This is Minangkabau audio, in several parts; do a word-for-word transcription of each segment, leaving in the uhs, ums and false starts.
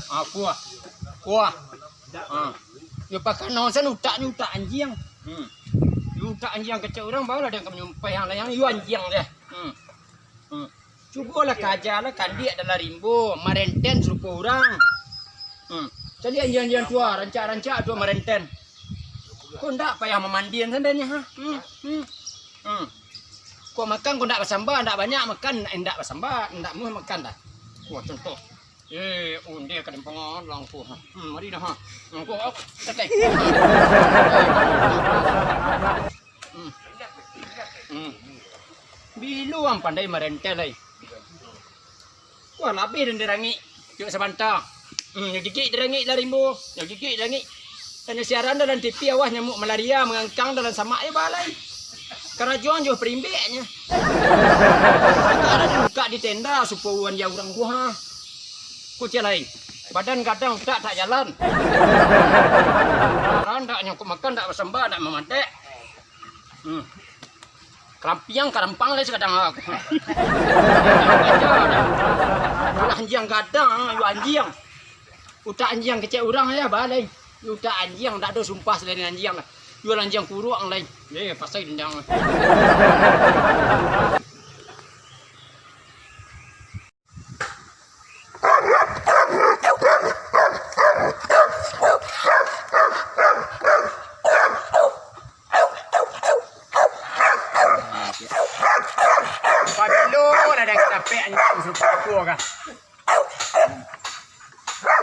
Ah, kuah. Kuah. Ah. Yo pakano san utaknyo utak anjiang. Hmm. Yo utak anjiang kecek urang, barulah den ka manyumpah yang lain. Yo anjiang deh. Hmm. Hmm. Cubolah kajalah kandiak dalam rimbo, marenten sarupo urang. Hmm. Caliak anjiang-anjiang tu ah, rancak-rancak tu marenten. Ko ndak payah mamandian sabananyo, ha? Hmm. Hmm. Hmm. Ko makan ko ndak basamba, ndak banyak makan, ndak basamba, ndak muah makan dah. Wah, contoh. Eh, onde ka den pangalang ko. Hmm, mari dah, ha. Hmm, ko, oh, tetek. Hmm. Hmm. Bilo ang pandai marenten lai. Wah, labih den dirangik. Yuk sabanta. Hmm, nyo gigik dirangik lah rimbo. Nyo gigik dirangik. Tanyo siaran dalam T V awas nyamuk malaria mangangkang dalam samak, eh, balai. Karajo ang jo parimbeknyo. Buka di tenda, supo wan di urang gua. Kuciak lain. Badan gadang, utak tak jalan. Makan, tak nyangkut makan, tak basamba, tak mamatek. Hmm. Karampiang, karampang lai sakadang aku. Ulah anjiang gadang, yo anjiang. Utak anjiang kecek urang ya, balai. Utak anjiang tak ada sumpah selain anjiang lah. Jual anjiang kuruak lai. Eh, pasai dendang. Pabilo lah dah dapek anjing suku aku kah?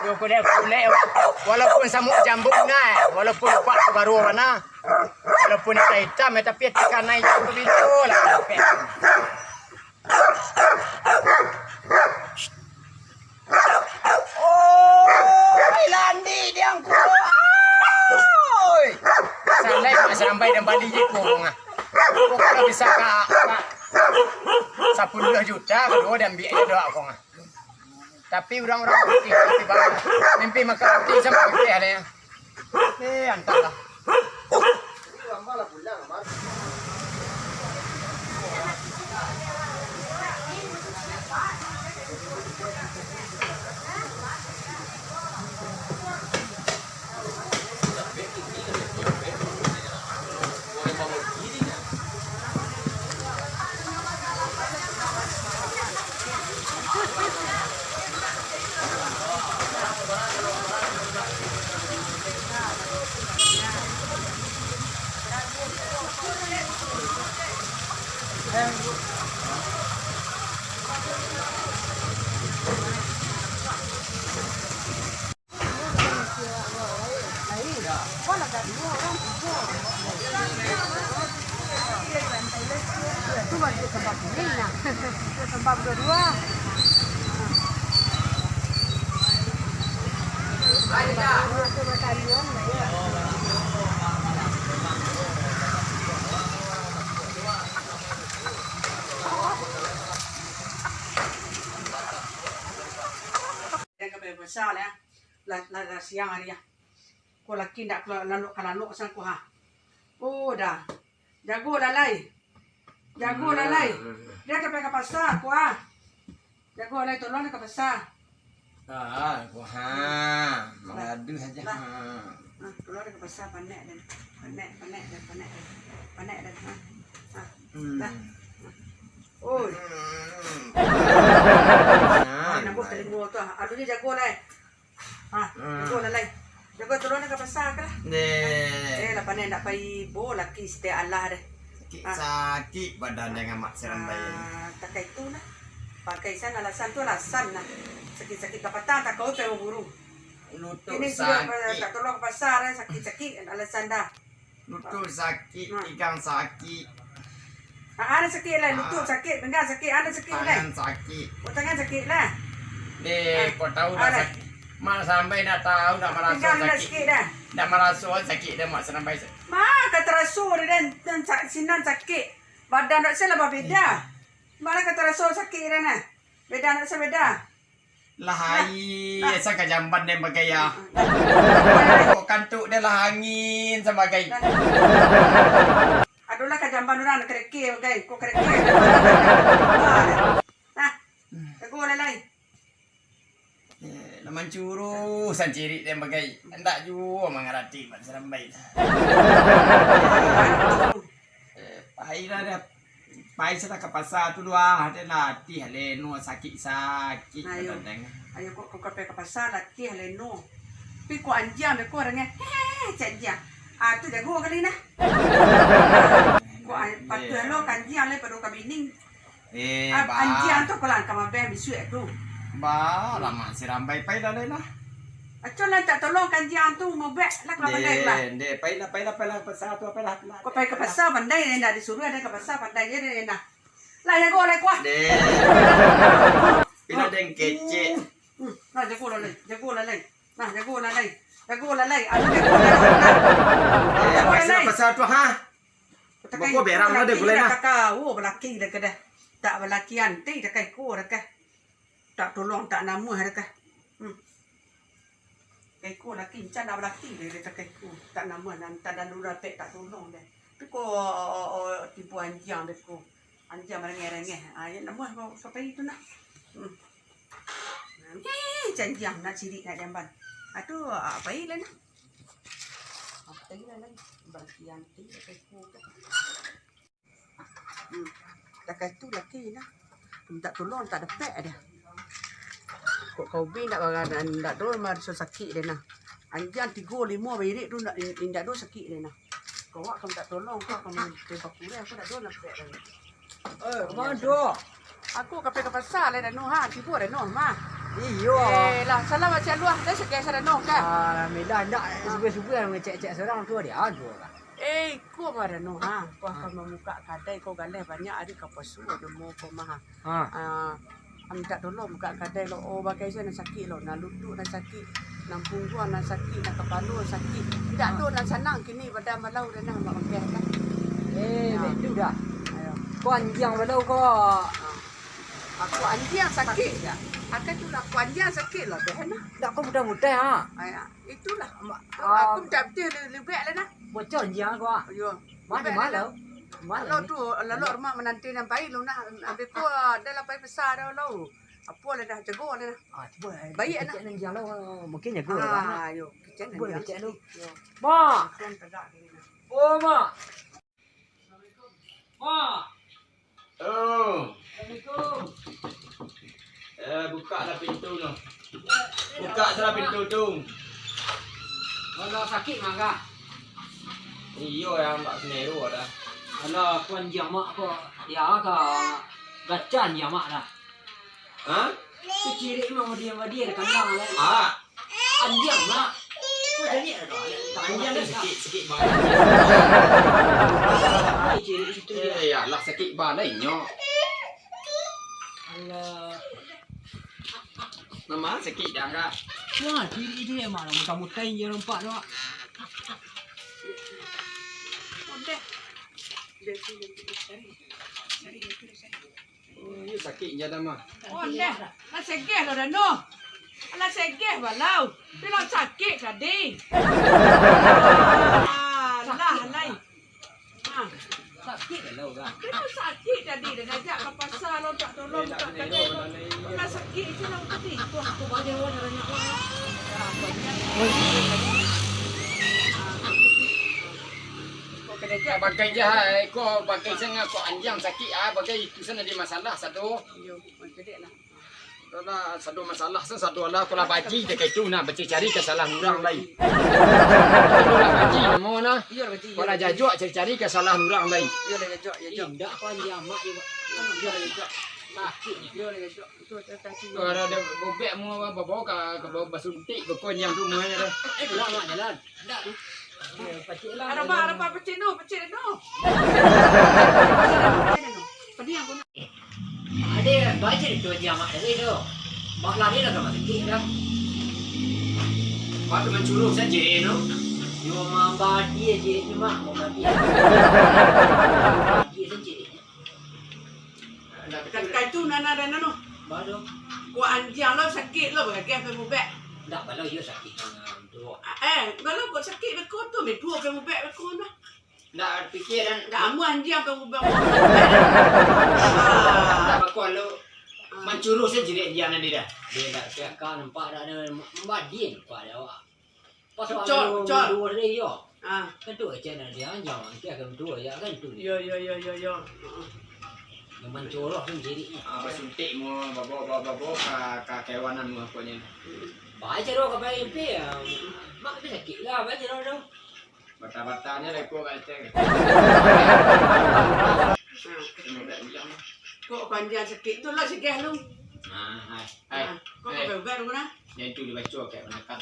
Yo, kulek-kulek, walaupun samuk jambung nai, walaupun kuat tu baru warna, walaupun hitam-hitam, eh, tapi hati kanai je pabilo lah dapek. Oi, landi di angku. Oi. Sandai mak sampai dan bali je kong ah. Kok kalau bisa ka, ka sapuluah juta, kedua diambil je doa kong ah. Tapi urang-urang putih, putih banget. Mimpi makan roti sama putih ada ya. Eh, antahlah. Dah ka basa lah, ya. Lah, lah, lah siang hari, ya. Ko laki ndak ka lalok, ka lalok sang ko, ha. Oh, dah. Jago lah lai. Jago lah lai. Dah ka pai ka pasa ko, ha. Jago lai, tolong dah ka pasa. Ah, ko, ha. Mangadu saja. Lah. Ha. Ah, tolong dah ka pasa, panek dah. Panek, panek dah, panek dah. Panek dah. Ha. Ha. Hmm. Dah. Oi. Hmm. Ah, nabok talingo tu, ah. Alun nyo jago lai. Ah, hmm. Jago lah lai. Jago turun ka pasa ka lah. Deh. Eh, lah pandai ndak pai bo laki setiap alah deh. Sakik, ah. Sakik badan dengan mak serambai. Ah, takai tu lah. Pakai san alasan tu alasan lah. Sakik-sakik kapatang takau pai baburu. Lutut sakik. Kini sudah tak turun ka pasa deh, sakik-sakik alasan dah. Lutut sakik, nah. Pinggang sakik. Ah, ado sakik lah, lutut sakik, pinggang sakik, ado sakik lah. Tangan sakik. Oh, tangan sakik lah. Deh, ah. Kau tahu dah sakik. Mak sampai dah tahu, dah maraso sakik. Pinggang dah sakik dah. Dah maraso sakik dah, mak sampai sakik. Mak, ka taraso dah, dan, dan sa-, sinan sakik. Badan dak salah babeda. Malah ka taraso sakik dah nah. Beda dak salah beda. Lah ai, asa ka jamban den bagai ah. Kok kantuk den lah angin sabagai. Adolah ka jamban urang, kereke bagai, kok kereke. Nah, jago lah lai. Mancuru sancirik den bagai. Indak juo mangarati Mak Sirambai. Eh, pailah dah. Pai salah ka pasa tu dua, ado latih aleno sakik-sakik. Ayo. Kadang-kadang. Ayo, kok, kok ka pai ka pasa latih aleno. Tapi kok anjiang deh, kok orangnya, hehe, cak anjiang. Ah, tu jago kali nah. Kok an-, patuah lo ka anjiang le pado ka bining. Eh, Ah, bah. Anjiang tu kok lah ka mabeh bisuak tu. Bah, lah Mak Sirambai pai dah lai lah. Acun lah tak tolong ka anjiang tu mabeh lah ka mabeh lah. Deh, deh, pailah, pailah, pailah, pasa tu, pailah, pailah. Kok pai ka pasa pandai, indak disuruh ado ka pasa pandai je deh nah. Lah, jago lah, kuah. Deh. Pina den kecek. Hmm, hmm. Nah, jago lah, lai. Jago lah, lai. Nah, jago lah, lai. Jago lah, lai. Aduh, jago lah, lai. Eh, jago lah, pasal, lai. Pasal tu, ha? Bako berang lah deh, gulai nah. Kaka, oh, balaki dah kedah. Tak balaki anti dah kai ko dah kah. Tak tolong, tak namuah dah kah. Hmm. Kaiko lah kincang nak balaki deh, deh kaiko. Tak namuah nan, tak lalu rapek, tak tolong deh. Tu ko, tipu anjiang deh ko. Anjiang marengeh-rengeh. Ah, ya namuah ko sampai itu nah. Hmm. Eh, canjiang nak cirik nak jamban. Aduh, apa lah nah. Apa lah lagi. Bang Yanti kaiko. Hmm. Takai tu laki nah. Mintak tolong tak dapek dah. Kok kau bi ndak bagan, ndak do maraso sakik deh nah. Anjiang tigo limo bairik tu ndak, indak do sakik deh nah. Kau wak kau mintak tolong, kau akan tembak kurang, aku ndak do nak dapek dah. Eh, kama tu? Aku ka pai ka pasa lai Danu ha, tibo Danu mah. Iyo. Eh, lah, salam Aceh Luah, dah sekian sa Danu kan? Alhamdulillah, ndak subuh-subuh mangecek-cek surang tu dia aduh lah. Eh, iko mah Danu ha, aku akan mamukak kadai ko galeh banyak ari ka puaso namo ko mah. Ha. Ah, mintak tolong bukak kadai lo. Oh, bagai se nan sakik lo, nan lutuak nan sakik, nan pungguang nan sakik, nan kapalo nan sakik. Indak ado nan sanang kini badan balau deh nah, mak bakeh dah. Eh, baitu dah. Ayo. Ko anjiang balau ko. Ah. Aku anjiang sakik. Akai tu lah, aku anjiang sakik lo deh nah. Ndak ko mudah-mudah ha. Ayo. Itulah, mak. Ah. Aku mintak pitih li-, libek lah nah. Bocor anjiang ko ah. Yo. Mana, libek mana? Lah. Mana? Kalau ni? Tu, lalu rumah mananti nan pai lo nah. Ambil ko, dah lah pai pasa dah lo. Apo lah dah, jago lah dah. Ah, cubo, eh, baik kecek nah. Nan anjiang lo, mungkin jago lah. Ah, yo, kecek cubo nan kecek lo. Yo. Mak. Tuan tegak diri nah. Oh, Mak. Mak. Oh. Assalamualaikum. Eh, bukaklah pintu tu. Bukak salah pintu tu. Alah, sakik mah kah? Iyo, yang bak sendero dah. Alah, kuan jamak ko. Ya ka gacan jamak dah. Ha? Tu cirik mah badia-badia dah kandang lah. Ah. Anjiang, Mak. Kau jadi apa? Anjiang dah sakik, sakik balai. Ai, cirik situ je. Eh, alah, sakik balai nyo. Alah. Nama sakik dah, Kak? Wah, cirik je, Mak. Mutai-mutai je nampak tu, Mak. Ondeh. Dari, dari, dari, dari. Oh, iyo sakik je dah mah. Oh, ondeh. Lah segeh lo dah noh. Lah segeh balau. Pilo sakik tadi. Alah, alai. Ha. Sakik balau kan? Pilo sakik tadi dah najak ka pasa lo tak tolong tak kadai lo. Lah sakik itu lo tadi. Wah, tu banyak lo dah banyak lo. Bagai je, hai, ko bagai sanga ko anjiang sakik ah, bagai itu sana di masalah sado. Iyo, bagai lah. Dah sado masalah sa sado lah, ko lah baji dek itu nah, bacari-cari ka salah urang lai. Ko lah baji namo nah. Iyo, baji. Ko lah jajok cari-cari ka salah urang lai. Iyo lah jajok, jajok. Indak ko anjiang mak je, Pak. Iyo lah jajok. Sakik. Iyo lah jajok. Kalau ada bobek mau bawa ka, ka bawa basuntik, pokoknya tu muanya dah. Eh, pulang mak jalan. Indak tu. Arapa, arapa, pecik no, pecik no. Padi yang guna. Ada baca itu aja mak tadi tu. Mak lari lah sama sikit dah. Mak tu mencurus saja no. Yo mambadi aja ni mak, mambadi. Mambadi saja. Kan kai tu nana dan nano. Baru. Ko anjiang lo sakik lo bagageh pai mubek. Ndak balo iyo sakik dengan tu. Ah, eh, balo ko sakik beko tu, me duo pai mubek beko nah. Ndak pikir dan ndak amuah anjiang pai mubek. Ndak beko lo. Mancurus se jirik dia nan dia dah. Dia dak siap ka nampak dak ada mambadin nampak dia awak. Pas awak Col, lalu Col. Dua hari yo. Ah. Kan tu aja nak dia anjang, angkek akan dua ya kan tu. Yo, yo, yo, yo, yo. Yang mancurus tu jirik ni. Ah, basuntik mu, babo, babo, babo, ka, ka kewanan mu aponyo. Baik caro ka baik impi, ah. Mak tapi sakik lah, baik caro tu. Bata-batanyo lah iko ka Aceh. Kok panjang sakik tu lah sikeh lu. Ah, hai. Hai. Ah, kok Eh. Ka ubat lu nah? Yang tu dibaco kek manakan.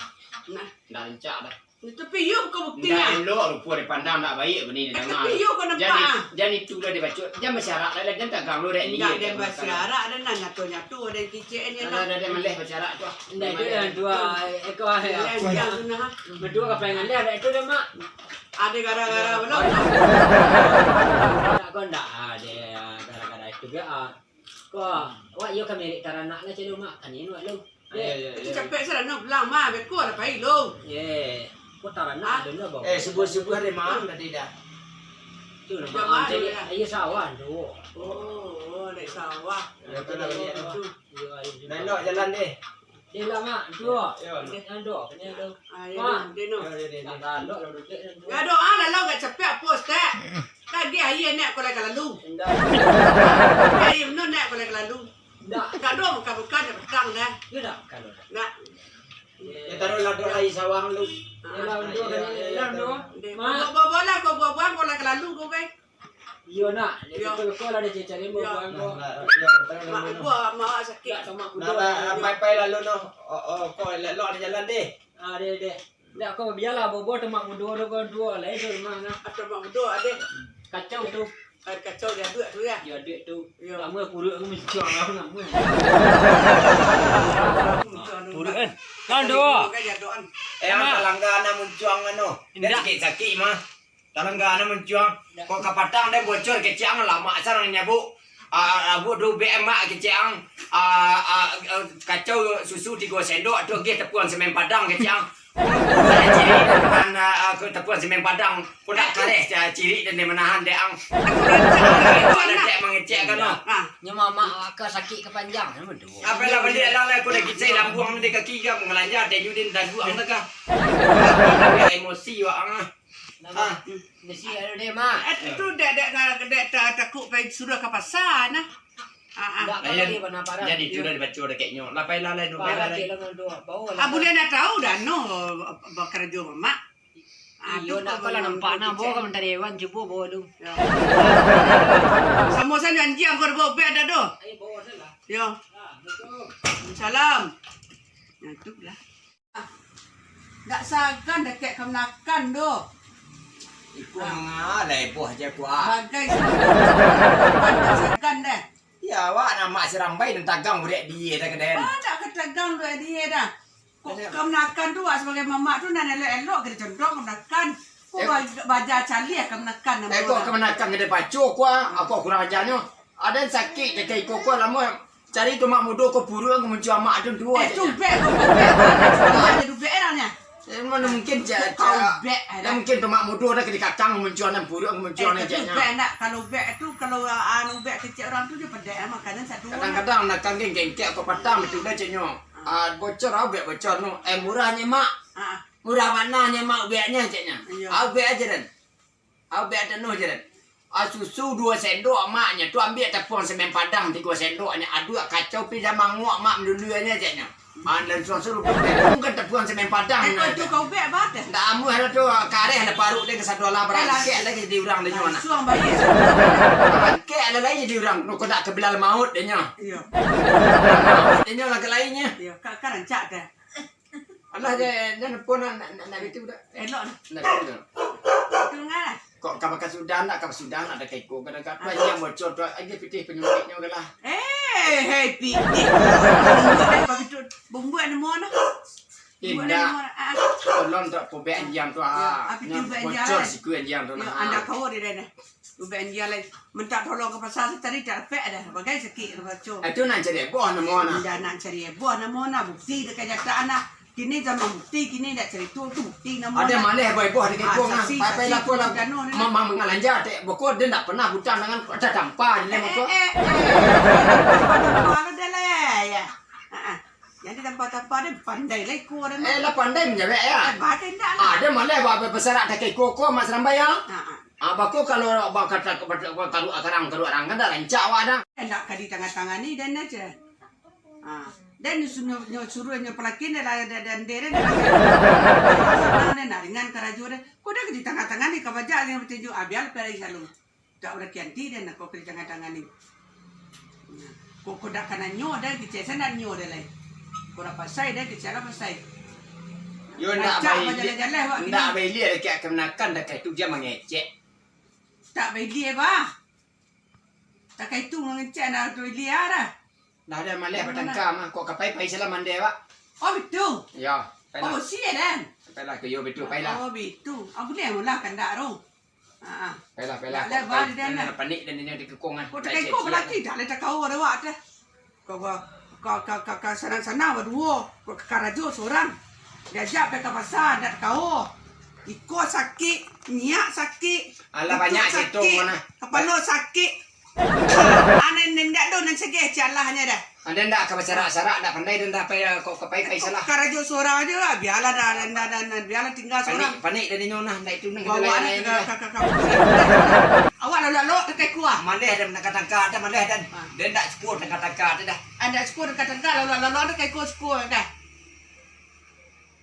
Nah. Ndak rancak dah. Tapi iyo bukan bukti Ndak nah. Elok rupo dipandang ndak baik bani Eh, didanga. Tapi iyo kau nampak Jan, ah. Jan itu lah dibaco. Jan basyarak lah, jan tagang lu dek ni. Ndak ada basyarak ada nah nyato-nyato ada yang kicik ni Ada, ada, ada maleh basyarak tu. Ndak ada yang dua ekor ya. Yang tu nah. Berdua ka paling ngalih ada itu dah mak. Ada gara-gara belum? Ndak kau ndak ada gara-gara itu ga. Ko, awak iyo ka merek taranak lah calo mak, kan ino wak lu. Iyo, iyo, Itu iyo. Capek salah no pulang mah, beko lah pai lu. Ye, ko taranak Ah. Ado no bang. Eh, subuh-subuh ada maaf tadi dah. Tu lah Dah maaf maaf jadi dah. Ayo sawah tu. Oh, oh, naik sawah. Ya, betul lah, Iya, iya. Betul. Iyo, ayo Dah jumpa. Elok jalan deh. Dia lah mak, tu. Yo, yo. Dia ando, dia ando. Ah, ya, Mak. Dia no. Yo, yo, yo, yo. Tak talok lah duduk dia tu. Gak doa lah lo gak capek apa, Ustaz. Lagi air nak kau lagi lalu. Indah. Air benar nak kau lagi lalu. Indah. Kado bukan-bukan dah petang dah. Dia dah kalau dah. Nak. Ya taruh lah doa air sawang lu. Yalah, untuk Ya, ya, kena ya, ya, lah, taruh. Untuk. Dia Mak. Bawa-bawa lah kau buang-buang kau lagi lalu kau kan. Iyo nak, Iyo. Betul-betul lah dia cari Iyo. Buang kau. Nah, nah, yo, taruh Mak lalu. Ibu, mak sakit. Tak sama Nah, kuda. Nah, pai-pai lalu no. Oh, oh, kau elok-elok di jalan deh. Ah, deh, deh. Ndak, kau biarlah bobo tu mak mudo tu kau dua lah itu rumah nah. Atau mak mudo ada. Kacau tu. Ada kacau dia duit tu ya. Dia duit tu. Ya. Lama kuruk aku mesti orang lama. Kuruk kan. Kan dua. Kan ya doan. Eh, Sama. Apa langgar nak muncuang anu? Dia Indak. Sakit-sakit mah. Talangga anak mancuang, kok kapatang deh bocor kecek ang lamak sarang nyabu. Ah, abu do B M mak kecek ang. Ah, ah, ah, kacau susu tigo sendok tu agih tepuan semen Padang kecek ang. Cirik dan, ah, ah, ke tepuan semen Padang. Kok nak kareh cirik dan dia menahan dek ang. Kok ada dek mangecek kan no. Ah. Nyo mamak ka sakik ka panjang, nama tu? Apa lah balik lah, lah, aku dah kicai lambuang di kaki ka, mengelanja, dek Yudin daguang tu ka. Emosi wak ang ah. Nama? Ah. Bisi anu deh, Mak. Eh, tu dek, dek, dek, dek ta-, takut pai suruah ka pasa nah. Ah, ah. Ndak, Ayan, tadi pernah parah. Jadi tu dah dibaco dah kek nyo. Lah, pai lah, lah, pai lah, Parah lah. Cik lah, ngantuk. Bau lah. Ah, buliah nak tahu dah, no, bakarajo mamak. Ah, Iyo, tu nak kau kau lah yang nampak kau nak, bawa kicik. Kau mentari hewan, cuba bawa tu. Ya. Samo sajo anjiang kau dah bawa beg dah tu. Ayo, bawa dah lah. Yo. Ah, betul. Salam. Nah, tu lah. Dak sagan dakek kamanakan doh. Iko Ah. Mangalai boh je kuah. Bagai sagan, dak sagan deh. Ya, awak nama sirambai dan tagang budak dia dah keden. Ah, dak ketagang budak dia dah. Kok Ada. Kamanakan tu, awak sebagai mamak tu, nan elok-elok kena condong kamanakan. Kok Eh. Ba-, baja caliah kamanakan nama Eh, kok orang. Kamanakan kena pacu kuah, apa kurang ajarnyo? Ada yang sakit dekat iko kuah lama. Cari tu mak mudo ko purun ko muncuang mak tu dua Eh, je. Tu bek ko bek. Ada tu bek lah nya. Eh, mana mungkin je. Kau bek, Mana ada. Mungkin tu mak mudo dah kena kakang muncuang nan purun muncuang Eh, nan tu cek nyo. Bek nak. Kalau bek tu, kalau, ah, anu bek kecek orang tu je pedek lah, makanan satu. Kadang-kadang nak kanggeng kengkek ko patang tu dah cek nyo. Ah. Ah, bocor au bek bocor no. Eh, murah ni mak. Ah. Murah mana nya mak bek nya cek nyo. Iya. Au bek aja dan. Au bek ado noh je, Dan. Ah, susu duo sendok, maknyo tu ambiak tapuang semen Padang tigo sendok, nyo aduak kacau pi dah manguak mak manduluanyo, ceknyo. Ah, dan suang suruh tu, bukan tapuang semen Padang, Eh, nah, kau tu kau bek apa dah? Ndak amuah lah tu, kareh lah paruik dia ke satu lah, Alah. Barangkek lah jadi urang dia nyo, nah. Suang baik. Barangkek lah lain jadi urang, nu kau nak ke bilal maut dia nyo. Iya. Maut dia nyo lah ke lainnyo. Iya, ka-, ka rancak dah. Alah, jan, jan pun nak, nak, nak, nak gitu dah. Elok dah. Nak gitu dah. Tengah lah. Kok ka bakasudah nak, ka basudah nak, dah keko, kadang ka apa, Ah. Yang bocor tu, aja pitih penyuntiknyo ke lah. Eh, hei, pitih. Bumbuak, bumbuak namo nah. Bumbuak Indah. Namo nah. Ah. Tolong tak pobek anjang tu, Ya, ah. Api Nyo tu bek bocor anjang. Siku anjang tu, Ya, nah. Anda kau dia dah. Ubek anjia lai. Mintak tolong ka pasa, cari tak dapek dah. Bagai sakik tu baco. Itu nak cari boh namo nah. Indak nak cari boh namo nah. Bukti dekat nyataan nah. Kini zaman bukti, kini dak cari tu, tu bukti namo Ada nah. Maleh boh-boh dekat Ah, kong nah. Saksi, Pai-pai saksi lah tu kong lah. Gano ni. Mamang mengalanja, tek boko dia ndak pernah hutang dengan ada tampar dia Eh, mako. Eh, eh, eh. Kalau dah lah. Jadi tanpa-tanpa den pandai lai ko den. Eh, lah pandai manjawek, ya? Eh, bah, den ndak lah. Ah, den maleh ba-, ba-, basarak takah iko ko, Mak Sarambai, ya? Ha, ha. Ah, bako kalau ba-, kata-, ba-, ba-, kaluak karang, kaluak rang, kan dah rancak awak dah. Ndak ka ditangah-tangani den aja. Ah, den nyo su-, nyo, nyo suruah nyo palakin den lah, den, den, den, den, den, den, den, den, ringan karajo den. Ko den ka ditangah-tangani, ka bajak den batinju, ah, bialah pai lai salu. Dak urang kianti den, ko ka ditangah-tangani. Nah, ko, ko dak kanai nyo den, kecek sanak nyo den lai. Ko dak pasai den, kecek lah pasai. Yo, ndak bailia, ndak bailia dek kamanakan, dak kaitu dia mangecek. Tak bailia, bah. Tak kaitu mangecek, ndak bailia dah. Nah, den maleh batangka mah, kok ka pai, pai salah mandeh, Pak. Oh, bitu. Yo, pailah. Oh, bosi ya, den? Pailah, ko yo bitu, pailah. Oh, bitu. Ah, buliah mah lah kandak tu. Ha, ha. Pailah, pailah. Dah, dah, bali den lah. Panik den inyo dikekong ah. Kok takah iko balaki dah lah takao dek awak tu. Ka, ka, ka, ka, ka, ka sanang-sanang baduo. Kok ka karajo surang. Diajak pai ka pasa, ndak takao. Iko sakik, niak sakik. Alah, banyak sakik, situ mah. Kapalo sakik. Anak nan ndak do nan sageh calahnyo dah. Anda ndak ka basarak-sarak, ndak pandai, dan ndak payah kok ka pai, pai salah. Karajo surang aja lah, biarlah dah, dah, dah, dah, dah, biarlah tinggal surang. Panik, panik dari nyo nah, ndak itu nang kita layan-layan ka, lah. Ka, ka, ka, ka. Awak lalok-lalok dekat kuah. Maleh dan nak katangka, ada maleh dan. Ha. Dia ndak syukur nak katangka, ada dah. Anda syukur nak katangka, lalok-lalok dekat kuah syukur dah.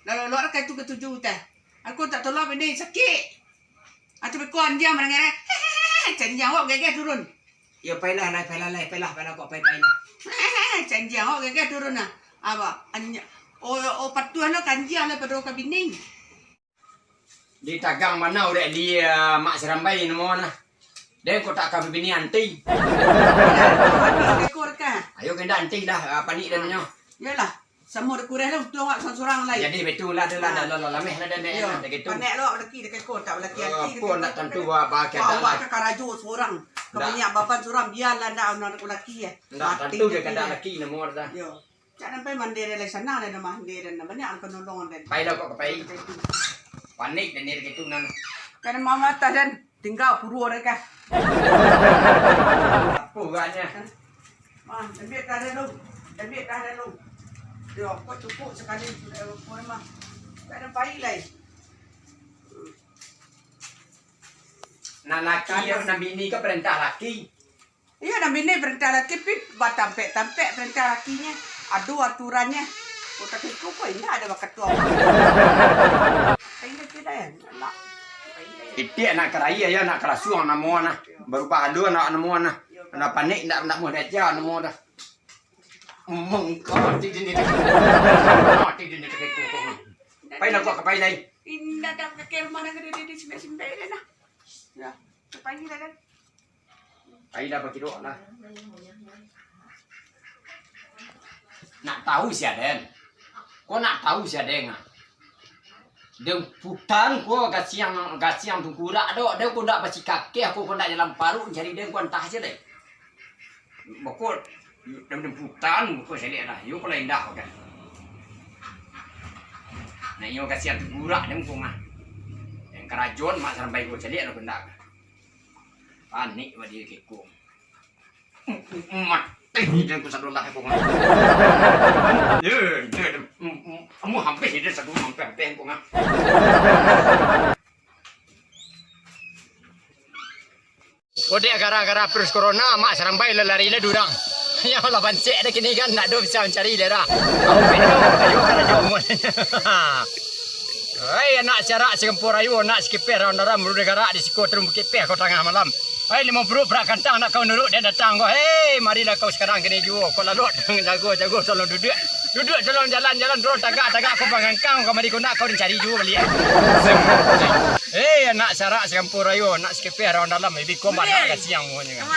Lalok-lalok dekat tu ketujuh teh. Aku tak tolong ini sakit. Atau beko anjiang manangih, hehehe, anjiang awak gagah turun. Yo, pailah, lai, pailah, lai, pailah, pailah, kok pai, pailah. Hehehe, anjiang awak gagah turun nah. Apa? Anjiang. Oh, oh, patuah lo ka anjiang lah pado ka bining. Ditagang bana urek lia, Mak Sarambai namo nah. Den kok tak ka bini anti. Ekor kah? Ayo kenda anti dah, ah, panik dan nyo. Yolah. Samo dikureh lah, untuang awak surang-surang lai. Jadi, betul lah, dah lah, dah lah, lameh lah, dah, dah, dah, gitu. Panek lo, laki, dah keko, tak laki, oh, ati, pun dah tantu, bah, bah, awak lah. Ka karajo surang. Ka banyak baban surang, biarlah ndak, anak laki, ya. Ndak tantu, dia kandak laki, namo dah. Yo. Cak sampai mandi dari sana, dah mandi, dah banyak orang nolong, dah. Pailah kok ka pai. Panik, dan dia gitu, nan. Kan mama tah, dan. Tingga purua dek kah. Apo urangnyo? Mah, ambiak dah dulu. Ambiak dah dulu. Yo, kok cukup sakali sudah, kok mah. Tak ada pai lai. Nan laki, nan bini ka parentah laki. Iyo, nan bini parentah laki, pi batampek-tampek parentah lakinyo. Ado aturannyo. Kok tak iko, kok indak ado bakatua. Indak kira, ya? Lah. Itiak nak karaia, yo, nak kalasuang namo nah. Barubah haluan nak namo nah. Nak panik, nak, nak muah daja namo dah. Mungkar, ti, ti, ti, ti. Mati di ni, ti, ti, ti. Pai lah, kok ka pai lai. Indak dah ka rumah dah, di, di, di, simbek-simbek dah nah. Yo, ka pai lah dah. Pai lah, bakidok lah. Nak tahu sia den? Ko nak tahu sia den, ah? Den putan ko gasiang, gasiang tungkurak dok, den ko ndak basikakeh, ko, ko ndak jalan paruik, cari den ko antah sia den. Bako, den, den putan, bako caliak lah. Yo, ko lah indah ko kan. Nah, iyo gasiang tungkurak den ko mah. Nan karajo Mak Sarambai ko caliak lah ko ndak. Panik bak diri keko. Mati den ko sadolah ko mah. Ye, ye, amu habis den sado, habis-habis ko mah. Ko dek gara-gara virus corona, Mak Sarambai lah lari lah durang. Nyo lah bancek dek kini kan, ndak ado bisa mancari daerah. Ayo, ayo, karajo amuah. Hai, anak siarak si Gampo Rayo, anak si Kipeh Rawan Dalam, Bulu Negara di siko Terumbu Kipeh, ko tangah malam. Hai, limo puluah perak kantang, nak kau nurut, den datang ko. Hei, marilah kau sakarang kini juo. Ko lalok, jago, jago, tolong duduak. Duduak, tolong jalan, jalan, tolong tagak, tagak, ko bangangkang, ko mari ko nak, kau den cari juo baliak. Hei, anak siarak si Gampo Rayo, anak si Kipeh Rawan Dalam, ibi ko banyak gasiang muahnyo kan.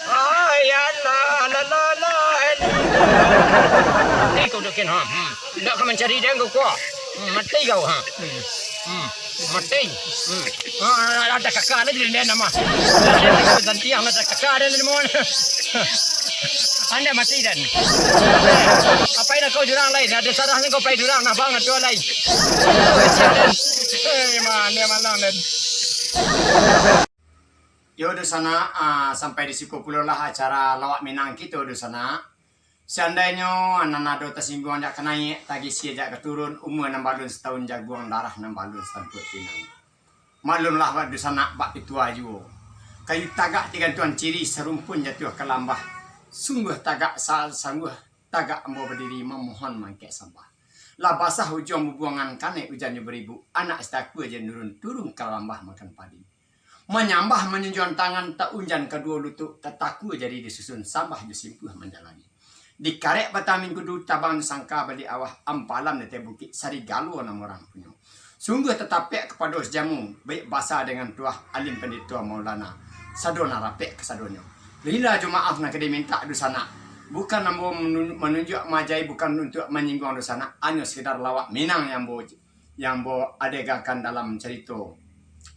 Ai, alah, alah, alah, alah, alah. Ni kau dukin, ha. Hmm. Ndak ka mancari den ko. Hmm, mati kau, ha. Hmm. Hmm. Mati. Hmm. Ah, ada kakak ada di den nama. Gantiang ada kakak ada di mana. Anda mati den. Apai nak kau jurang lain? Ada sarah ni kau pai jurang nah bang, ada lain. Eh, mana malang den. Yo, dunsanak, ah, sampai di siko pulolah acara Lawak Minang kito, dunsanak. Seandainyo nan ado tasingguang jak ka naiak, tagisia jak ka turun, umua nan balun satahun jaguang, darah nan balun satampuak pinang. Maklumlah, bak dunsanak, bak pitua juo. Kayu tagak digantuang ciri, sarumpun jatuah ka lambah. Sungguah tagak sa-, sungguah tagak ambo badiri, mamohon mangkek sambah. Lah basah ujuang bubuangan, kanai ujannyo baribu, anak sitakua jan nurun, turun ka lambah makan padi. Manyambah manjunjuang tangan, taunjan kaduo lutuik, tatakua jari disusun, sambah jo simpuah manjalani. Dikarek batang mingkudu, tabang sangka baliak awah, ampalam di ateh bukik, sarigalo nan urang punyo. Sungguah tatapek kapado sajamu, baiak basa dengan tuah, alim pandito maulana, sado nan rapek kasadonyo. Rila jo maaf nan ka dimintak dunsanak. Bukan ambo manu-, manunjuak maajai, bukan untuak manyingguang dunsanak, hanyo sakadar lawak Minang yang ambo yang ambo adegakan dalam carito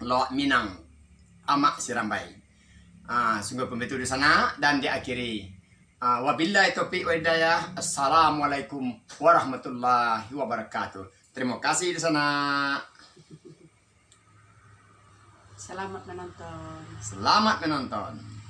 Lawak Minang Amak Sirambai. Ah, sungguah pambantu dunsanak, dan diakhiri, ah, wabillahi taufiq wal hidayah. Assalamualaikum warahmatullahi wabarakatuh. Terima kasih dunsanak. Selamat menonton. Selamat menonton.